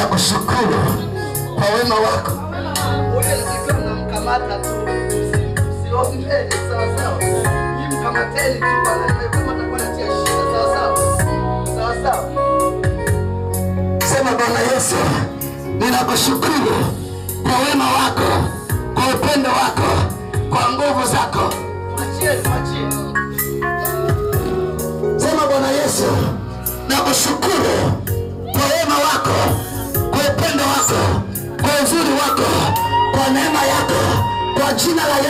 Ninakushukuru kwa wema wako. Huyu anatakiwa mnamkamata tu, msiombe, sawa sawa. Nyinyi mkamateni tu bwana, kama atakuwa anatia shida, sawa sawa. Sawa sawa. Sema, Bwana Yesu, ninakushukuru kwa wema wako, kwa upendo wako, kwa nguvu zako. Mwachie, mwachie. Sema, Bwana Yesu, nakushukuru kwa wema wako, kwa upendo wako, kwa uzuri wako, kwa neema yako, kwa jina la Yesu.